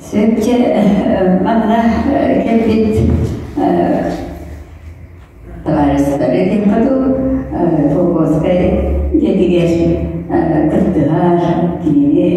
Сөпчө манна кэлбит табаарыстары диэххэ дуу, Кулаковскай дьиэтигэр кыттыһар, кинини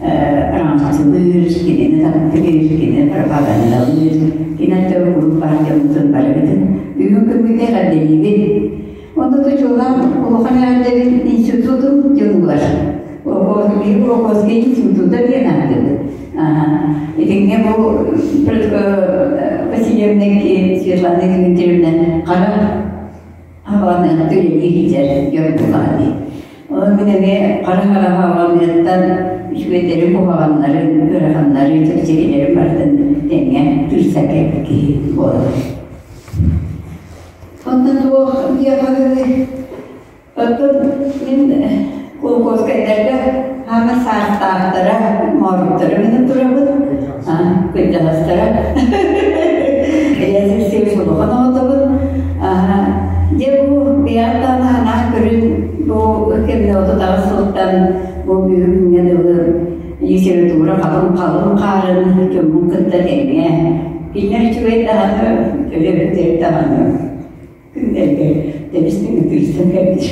араҥаччылыыр, кинини таптыыр, кинини пропагандалыыр, кини аттыгар куруук баар дьоммутун барыбытын бүгүн күммүтэ эҕэрдэлиибит. Онно тучулаан улахан эҕэрдэбит институтун дьонугар Кулаковскай института диэн ааттыыбыт. Итинҥэ бу Васильевна Светлана Дмитриевна хара хаҕаныахта үлэлии сылдьар дьон буоллаҕа дии. Онон мин эмиэ хара хара хаҕаныаттан үчүгэйдэри куһаҕаннарын, ыараханнары, чэпчэкилэрин барытын тэҥҥэ тыырса кэлбит киһи буолабын. Онтон туох диэххэ Оттон мин Кулаковскайдарга хаама саастаахтара, мооруктара гынан турабын, кырдьаҕастара. Илья Алексеевич улахан оҕотобун. Дьэ бу бэйэҕит даҕаны анаан көрүн бу кэмҥэ 38 сылтан бу бүгүҥҥэ дылы литература халыҥ халыҥ хаарын дьоммун кытта тэҥҥэ кинилэр үчүгэй даҕаны, өлөбүттэр даҕаны күннэргэ тэбистиҥ ытыырсан кэлбит.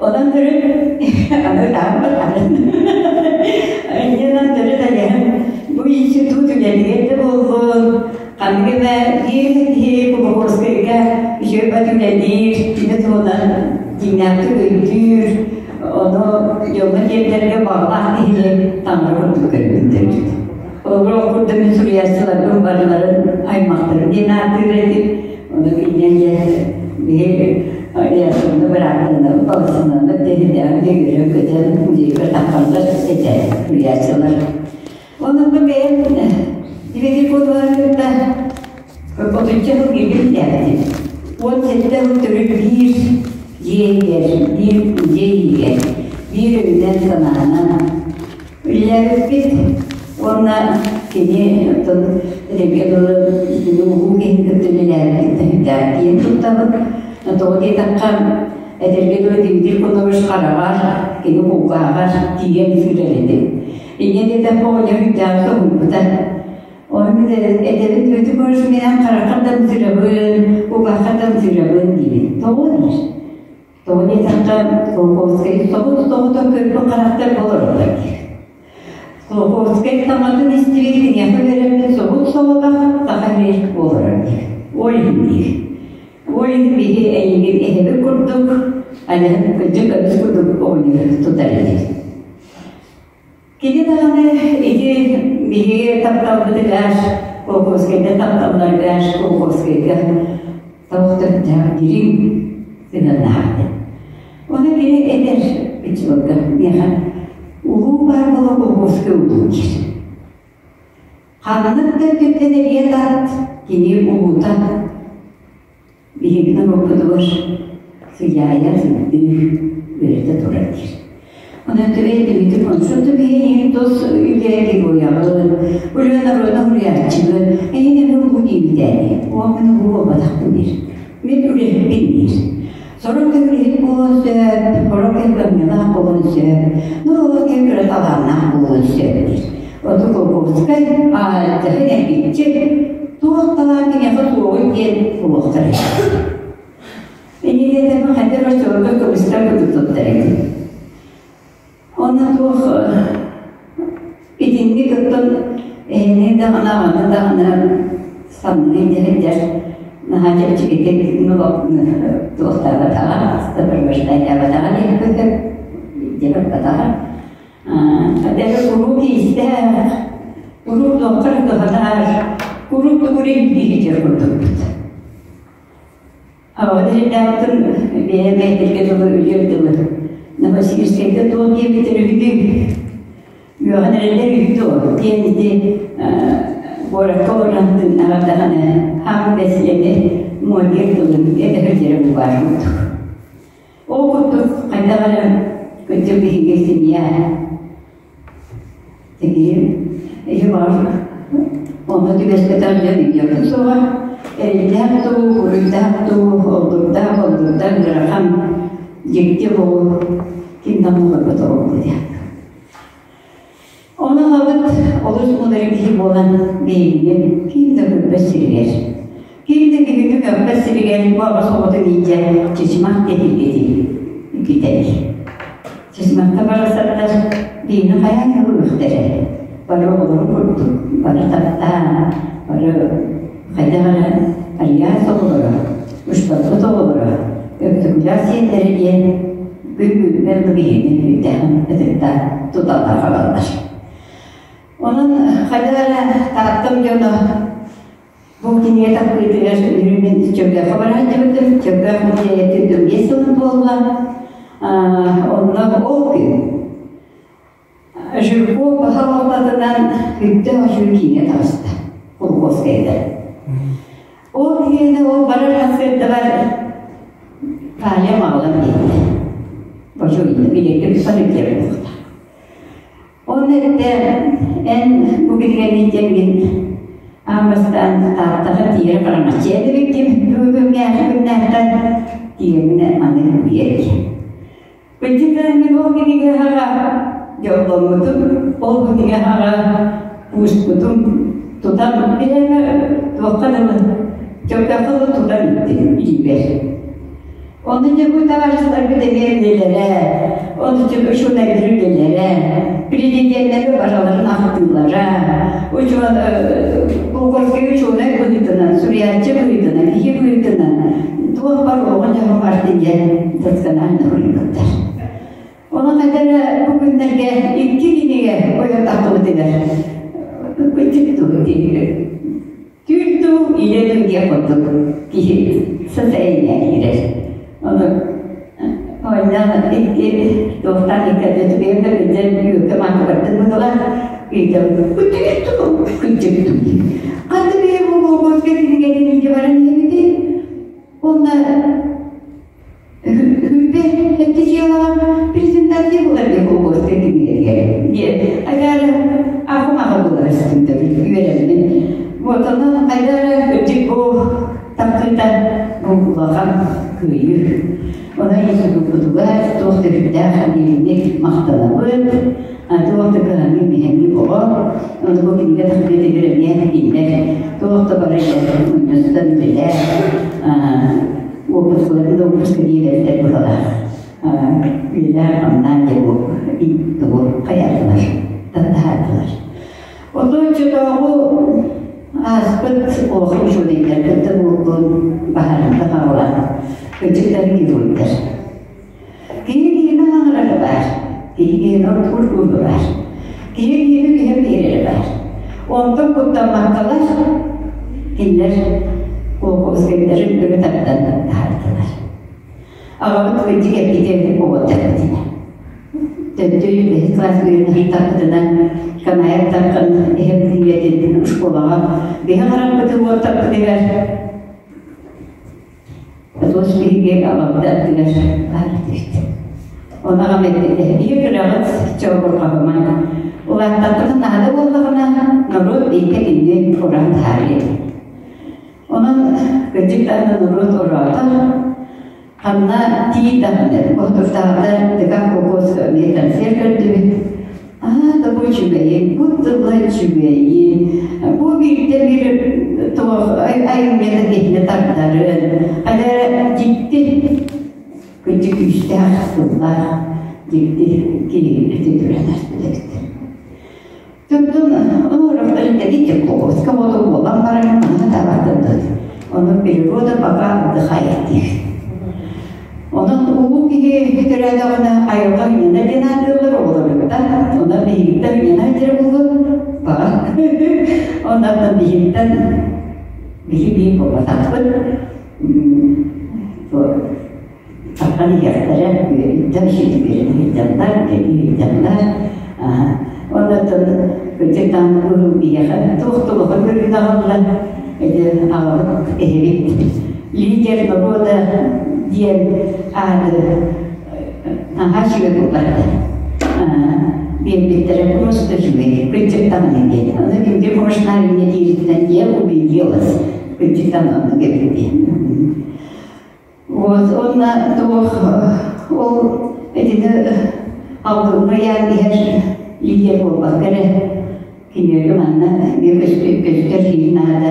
Онон төрүт аны тааммат атын. Иннинэн төрүт айаһым бу институт үлэтигэр да буоллун, ханнык эмэ биир киһи Кулаковскайга үчүгэй бат үлэлиир, кини туһунан дьиҥнээхтик өйдүүр, ону дьоҥҥо тиэрдэргэ баҕалаах киһини таҥара курдук көрбүттэр. Ол курдук мин суруйааччыларбын барыларын аймахтарым диэн ааттыыр этим. Ону кинилэр дьэ биһи Ясовна бырааттанабыт, балысынанабыт диэһиннээҕин үөрэн-көтөн музейга таххаллар этэ суруйааччылар. Онон бу бэйэм Дмитрий Кудованы кытта отучча сыл бииргэ үлэлээбитим. 17 сыл төрүт биир дьиэ иһигэр, биир дьиэ иһигэр, биир өйүнэн-санаанан Үлэлээбиппит уонна кини оттон этэргэ дылы итини улуу киһини кытта үлэлээбиппиттэн сүрдээх киэн туттабын. Тоҕо диэтэххэ, этэргэ дылы Дмитрий Конович хараҕар, кини кулгааҕар тиийэн сүүрэр этим. Инньэ диэтэххэ оҕонньор сүрдээх соһуйбута. Ону мин этэбин Дмитрий Конович миэхэ хараххар да ымсыырабын, кулгааххар да ымсыырабын диибин. Тоҕо диир. Тоҕо диэтэххэ, Кулаковскай тоҕо-тоҕото көрбүт харахтар олороллор диир. Кулаковскай саҥатын истибит киниэхэ үөрэммит собус-соҕотох саха биир буоларар диир. Ол иһин диир. Ол иһин биһи эйигин эһэбит курдук, айаһын кырдьык көмүс курдук оҕонньор тутар диир. Кини даҕаны ити биһиги тапталбытыгар, Кулаковскайга тапталларыгар, Кулаковскайга туох төрүттээх дириҥ сыһыаннаах этэ. Ону кини этэр ыччаларга миэхэ улуу баар буола Кулаковскай улуу диир. Ханнык да өттүттэн эрийэ тарт, кини улуута Биһиги норуоппутугар сыдьаайар, сырдыыр, үөрэтэ турар диир. Онон түбэй Дмитрий Концов биһиги тус үлэ геройаҕын, үлэ народа суруйааччыгын, эһин эмэ улуу диэбитээни, уон мин улуу буолбатахпын диир. Мин үлэһиппин диир. Сорох кэм үлэһит буолуон сөп, сорох кэм кыамньалаах буолуон сөп, но кэм кыра талааннаах буолуон сөп диир. Оту Кулаковскай ааттаһын эргиччи туох талаан киниэхэ суоҕуй диэн булуохтар этэ. Иннилиэтэрбин хайдах оччолорго көмүстэр курдук туттар этим. Онно туох итинник оттон эһэни даҕаны аҕаны даҕаны санныы дьэһидэр наһаа чэпчэкитик туохтаабатаҕа, сопровождайдаабатаҕа диэххэ дьэ Эдэр куруук иистээх, куруук туохха эрэ кыһанар, куруук тугу эрэ илдьиритэр курдукпут. Аҕа бэйэ бэйэтэргэ дылы үлүөр дылы Новосибирскайга туох диэбитин үһүдүй? Үөҕэн эрэллэр үһү дуо? диэн ити куоракка олорон тыыннаҕар даҕаны хаан бэсиэни муоргер тылын этэ сылдьара бу баар курдук. Ол курдук хайдах эрэ кырдьык биһиги семья тигиим иһи бар онно түбэспэтэх дьон үйэбит суоҕа эрэллээх дуу, буруйдаах дуу, олдурдаах олдурдаах ыарахан дьикти буолу ким да оҥорбот оҕолор диэн. Ону аҕабыт олус муударай киһи буолан биһигини ким да көрбөт сиригэр, ким да киһини мөхпөт сиригэр бу аҕыс оҕотун иитэ Чычымах диэн китэбит. Чычымахха барахсаттар биһигини хайаан да ылыахтара. Бары оҕолору курдук, бары таптаан, бары хайдах эрэ Ариас оҕолоро, Успаппыт оҕолоро, Өктөкүлээх сиэннэрэ диэн күн-күнүгэр да биһигини күүтээҕин ытыктаан туталлар хабаллар. Онон хайдах эрэ Тааттам дьоно бу кинигэ тахсыытыгар үөрүүнэн Чөргөөххө баран дьыбытым. Чөргөөх музейа 45 сылын туолла. Онно ол күн Жирков баһа-балтатынан Үттэх Очур кииҥэ таҕыста, Кулуковскайга. Ол киһини ол барар сарсыардабар Таня маҕалан биэрдэ. Бочуйда, билиэккэ тутан илдьэр буолла. Онно эттэ, эн бу кинигэни диэҥҥин аан бастаан Тааттаҕа тиийэр хараҥаччы эбиккин бүгүҥҥээхи күннээххэ тиийэммин маны биэрдим. Кырдьык мин ол кинигэ аҕа дьолломмутум, ол кинигэ аҕа кууспутум, тутан бирээмэ туохха дылы чөкөххө дылы тутан иттим илиибэр. Ону дьэ бу табаарыстарбыт эмиэ үлэлэрэ, ону дьэ учуонайдар үлэлэрэ, президеннэри бараларын ахтыылара, учуон Луковскай учуонай быһыытынан, суруйааччы быһыытынан, киһи быһыытынан туох бар оҕо-дьоһун барытын диэн досконально суруйбуттар. Онон этэрэ бу күннэргэ икки кинигэ ойон тахсыбытыгар кыччык туу түүл туу илэ туу диэх курдук киһи состояние киирэр. Ону оонньоон икки туохтаан икки түгэн да билден үөккэ маакыбардын быһыла ыйтам күччүк туу күччүк туу Ханна бэйэ бу колхозка кинигэтин илдьэ баран иһэбитий? Онно Хүлбэ эти дьыалаҕа презентация буолар диye колхозка кинигэтигэр диэн айдара ахым-аха буолар үстүнтэн үөрэммин. Вот онон айдара үрдүк бу тахсыыта бу улахан кыайыы. Онон институппутугар туох да үрдээх хамиилинник махтанабыт. Туох да кыһаныы миһэни оҕо, ону бу кинигэ тахсыытыгар эмиэ кинилэр туох да бары мунньустан үлэлээн уоппускаларын да уоппуска диэбэттэр быһалаах. Үлэлээн-хамнаан дьэ бу тугу хайаатылар, таттаһаатылар. Оттон оччотооҕу ааспыт улахан учуонайдар кытта буоллун баһаарынта хаалан кырдьыктары геройдар. Киһи киһини хаҥырара баар, киһи киһини ордугургуура баар, киһи киһини түһэн биэрэрэ баар. Онтон куттаммаккалар кинилэр Куокускайдарын өрө тардан таһаардылар. Аҕабыт кырдьык эппитэ уоттарбытына. Төттөйү бэһис класс үөрэнэ Канаев тархан эһэм кинигэтин школаҕа биһи харахпытын уоттарбытыгар Туос биһиги аҕабыт аттыгар баар этибит. Ону аҕам эппитэ, «Ийэ күрэҕит чообурҕаһымаҥ. Улааттахпытын наада буоллаҕына, норуот биирдэ кинини уран таһаарыа». Онон кырдьык даҕаны норуот ороото, ханна тиий даҕаны, Боотуртааҕыта ДК Кокос эмиэ концерт көрдүбүт. Аа, да бу үчүгэйин, бу тыла үчүгэйин, бу биирдэ биир туох айымньыта киһини тардарын, хайа эрэ дьикти кырдьык күүстээх тыллаах дьикти киһи өтүтүрэн ааспыт эбит. Тымтын оҥорохторун кэтит Кокоска буолан баран манна табардын Ону природа пока отдыхает диир. Онон улуу киһи төрөөтөҕүнэ айылҕа үнэнэ диэн ааттыыллар оҕолоруттан, онон биһигиттэн үнэнэ диир буолуо баҕа. Онон биһигиттэн биһи биир буолбатахпыт. Сахан иһиэхтэрэ, үөрүүттэн ситибиэрин ыйдаллар, ыйдаллар. Оннуттан кырдьык даҕаны бу биһиэхэ туох да улахан көрүүнү аҕалла. Ити аҕабыт эһэбит лидер норуота диэн ааты наһаа үчүгэй булларда. Биэрбиттэрэ просто үчүгэй, кырдьык даҕаны диэн. Ону кимге можно мне дииртэн я убедилась, кырдьык даҕаны оннук эбит диэн. Вот уонна туох ол итини алгыҥҥа ыйаан иһэр лидер буолбакка эрэ киһи Кинилэргэ манна эмиэ көстөр сир наада,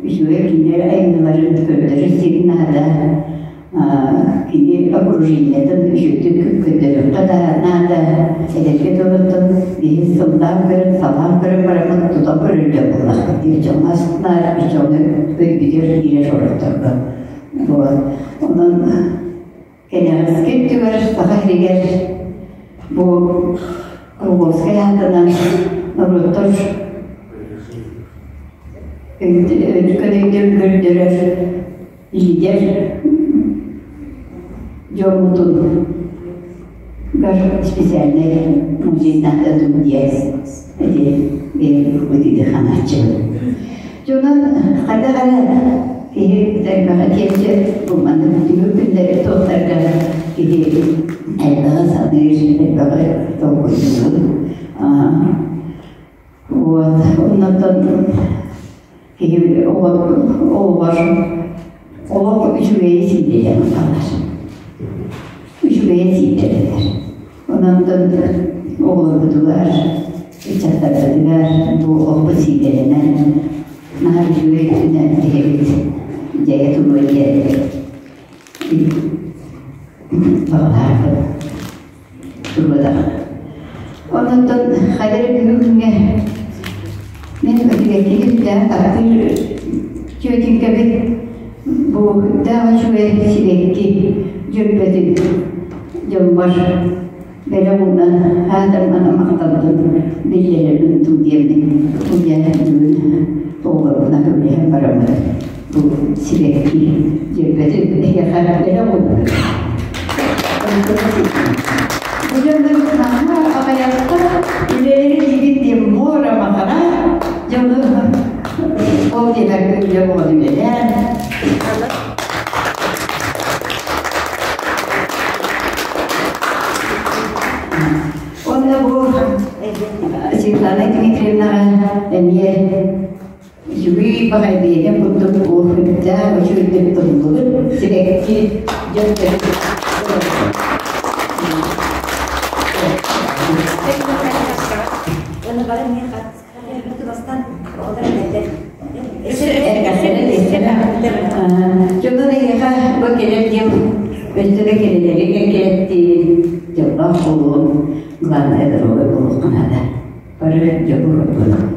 үчүгэй кинилэр айымньыларын көрдөрөр сир наада. Кини окружениетын үчүгэйдик көрдөрүөххэ да наада. Эдэргэ дылыттан биһи сыллаан көрөн, салаан көрөн бараммыт тута көрүллэр буоллахпыт дии дьоҥҥо астынаар, дьону өйгүтүгэр киирэр сорохторго. Вот. Онон кэнэҕэски өттүгэр Саха сиригэр бу Круговскай аатынан норуоттар өйдөрүн көрдөрөр лидер дьоммутун специальнай музейнаата диэн ити бэйэбит ханааччыбыт. Дьонон хайдах эрэ киһи элбэҕи тиэрдэр бу маннык түмүк күннэри туохтарга киһи элбэҕи саныыр, элбэҕи толкуйдуур. Вот оннотон киһи оҕоҕор олох үчүгэйи сиидэлэн хаалар. Үчүгэйи сиидэлэнэр. Онон оҕолорбутугар, ыччаттарбытыгар бу олохпут сиидэлэнэн наһаа үчүгэй өттүнэн иһэбит дьайа туруо диэн баҕалаахпын туруодаҕын. Онон хайа эрэ бүгүҥҥэ мин үчүгэйдик үрдээн таптыыр тетенькабит бу үрдээх үчүгэй сибэкки дьөрбөтүн дьоммор бэлэх уунан аатырмана махталбын биллэрэрбин дуу диэммин уйа бүгүн оҕолорбуна көмөлөһөн бараммыт бу сибэкки дьөрбөтүн эһиэхэ бэлэх уунабыт. Бу дьоннор наһаа аҕыйахтар үлэлэри диибит диэн муора махара дьону ол диэбэккэ үлэ буолан үлэлээн Уонна бу Светлана Дмитриевнаҕа эмиэ үчүгэй баҕайы бэйэтин курдук уохуйдаах үчүгэйдик тыллыбыт сибэкки дьон Дьонун эйиэхэ бу кэлэр диэн өссө да кинилэри кэлэттиин дьоллоох буолуон главное здоровый буолуохха наада. Бары дьолу ордук.